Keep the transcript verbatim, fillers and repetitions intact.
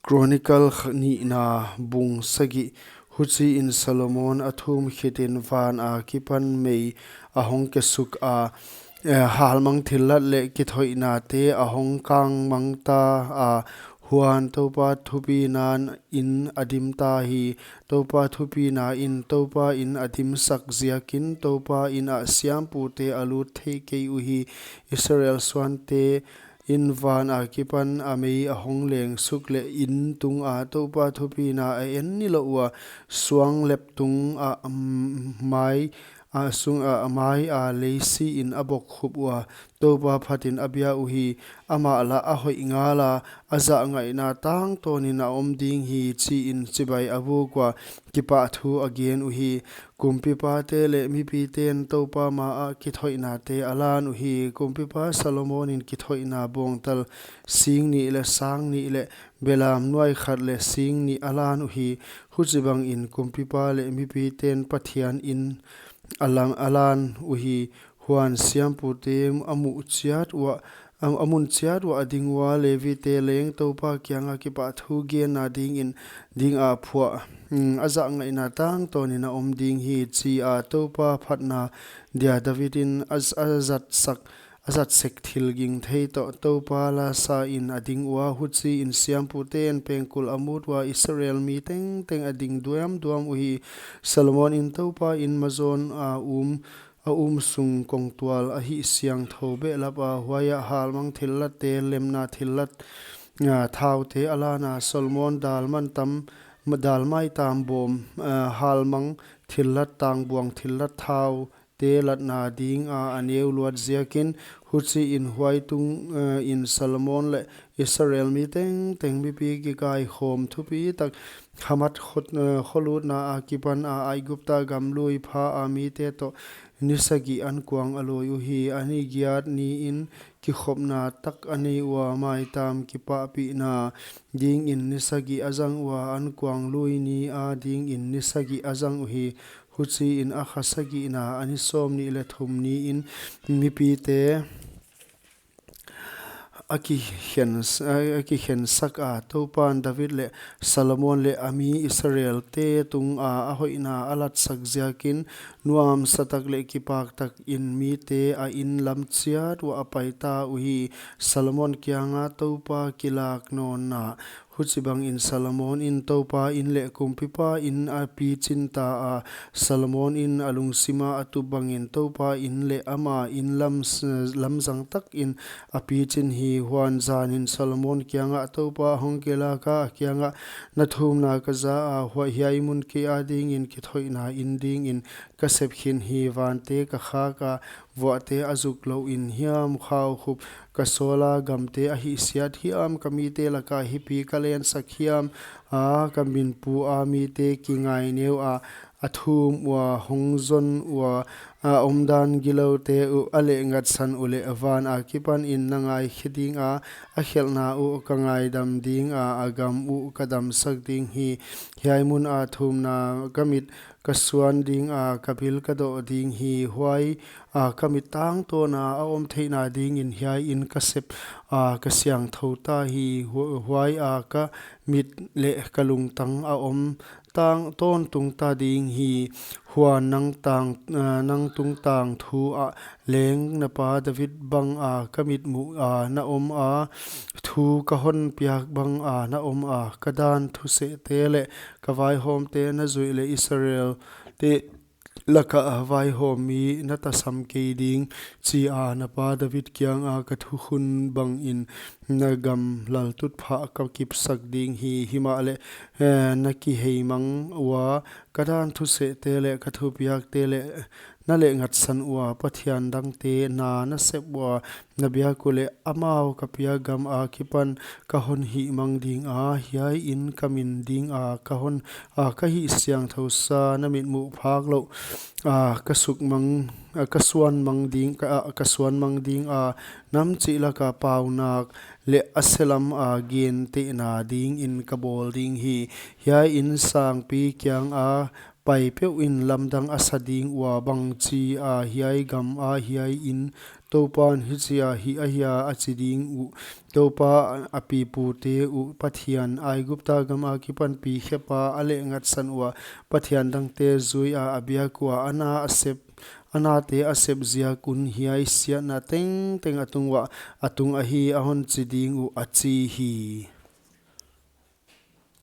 Chronicle kha-, nihna bung sagih. Huchiin Solomon a thum khitin van akipan mei a hong kesuk a, eh, halmang thillat leh kithoihnate a hong kangmang ta a, huan Toupa thupina in a dim ta hi. Toupa thupina in Toupa in a dimsak ziakin Toupa in ah siampute a lut thei kei uhi. Israel suante in van akipan a mei a hong leng suk leh in tunga Toupa thupina a en nilouh ua, suang lep tunga, mm, mai a sung a mai a leisi in a bok khup ua, Toupa phatin a bia uhi. Amah lah a hoih ngala, a zahngaihna tangtawnin a om ding hi, chiin chibai a buk ua, kipahthu a gen uhi. Kumpipate leh mipiten Toupa ma ah kithoihnate a lan uhi. Kumpipa Solomon in kithoihna bawngtal sing nih leh sang nih leh belam nuai khat leh sing nih a lan uhi. Huchibangin kumpipa leh mipiten Pathian in a lam-, a lan uhi. Huan siampute a muh chiat ua, a, a mun chiat ua a ding ua, Levite leng Toupa kianga kipahthu genna dingin, dinga phuah, mm, a zahngaihna tangtawnin a om ding hi, chia Toupa phatna dia David in a, a zatsak, a zatsek thil gingthei toh Toupa lasa in a ding ua. Huchiin siampute'n pengkul a mut ua, Israel mi tengteng a ding duamduam uhi. Solomon in Toupa in mazawn a um, a um sung kongtual a hihsiangthou behlap a, huaiah halmang thillatte, lemna thillat, ah, thaute a lan a. Solomon dal man tam, dal maitam bawm, ah, halmang thillat, tangbuang thillat thaute latna dinga a neu luat ziakin, huchiin huai tung, eh, in Solomon leh Israel mi tengteng mipi kikaikhawm thupitak Hamath kho-, eh, kholutna akipan a Aigupta gam lui pha a mite toh ni sagih ankuang a lui uhi. A ni giat niin kikhopna tak a nei ua, maitam kipahpihna dingin ni sagih a zang ua, ankuang lui ni a dingin ni sagih a zang uhi. Huchiin a kha sagihna a ni sawmnih leh thum niin mipite a kikhen, a kikhensak a, Toupan David leh Solomon leh a mi Israelte tunga a hoihna a latsak ziakin, nuamsa tak leh kipak takin mite a in lam chiat uah a pai ta uhi. Solomon kianga Toupa kilak nawnna. Huchibangin Solomon in Toupa in leh kumpipa in a pichin ta a. Solomon in a lungsima a tup bangin Toupa in leh ama in lam, lamzang takin a pichin hi. Huan zanin Solomon kiangah Toupa hong kilak a, a kiangah, na thumna ka za a, huai hiai mun kei a dingin kithoihna in dingin ka sep khin hi. Vante ka khak a, vuahte a zuk louin hiam, khau khup ka sawl a, gamte a hihsiat hiam, ka mite laka hipi ka lensak hiam, a ka minpu a mite kingaineu a, a thum ua, hong zon ua, a omdan giloute uh a lehngatsan uleh, van akipanin na ngaikhe ding a, a khelhna uh ka ngaidam ding a, a gam uh ka damsak ding hi. Hiai mun a thumna ka mit ka suan ding a, ka bil ka doh ding hi. Huai a ka mit tangtawn a a om theihna dingin hiai in ka sep a, ka siangthou ta hi. Hu-, huai a ka mit leh ka lungtang a om tang, tawntung ta ding hi. Huan nang tang, a, nang tungtang thu ah leng na pa David banga ka mitmuh a na om a, thu ka hon piak banga na om a, ka dan thusehte leh ka vaihawmte na zuih leh Israelte laka vaihawm mi na tasam kei ding, chia na pa David kianga ka thukhun bangin na gam laltutphah ka kipsak ding hi. Himahleh, eh, na kiheimang ua, ka dan thusehte leh ka thupiakte leh na lehngatsan ua, pathian dangte na na sep ua, na biak uleh amau ka piak gam akipan ka hon hihmang ding a, hiai in ka min ding a, ka hon a, ka hihsiangthousa na mitmuh phak louh a, ka sukmang, a, ka suanmang ding, ka, a, ka suanmang ding a, nam chih laka paunak leh a selam a gentehna dingin ka bawl ding hi. Hiai in sangpi kianga pai peuhin lamdang a sa ding ua, bangchi a hiai gam a hiai in Toupan hichia hih ahia, a chi ding uh. Toupa a pipute uh Pathian, Aigupta gam akipan pi khepa a lehngatsan ua, pathian dangte juia a biak ua, a na a sep, a nate a sep ziak un hiai siatna tengteng a tung uah a tung ahi, a hon chi ding uh, a chi hi.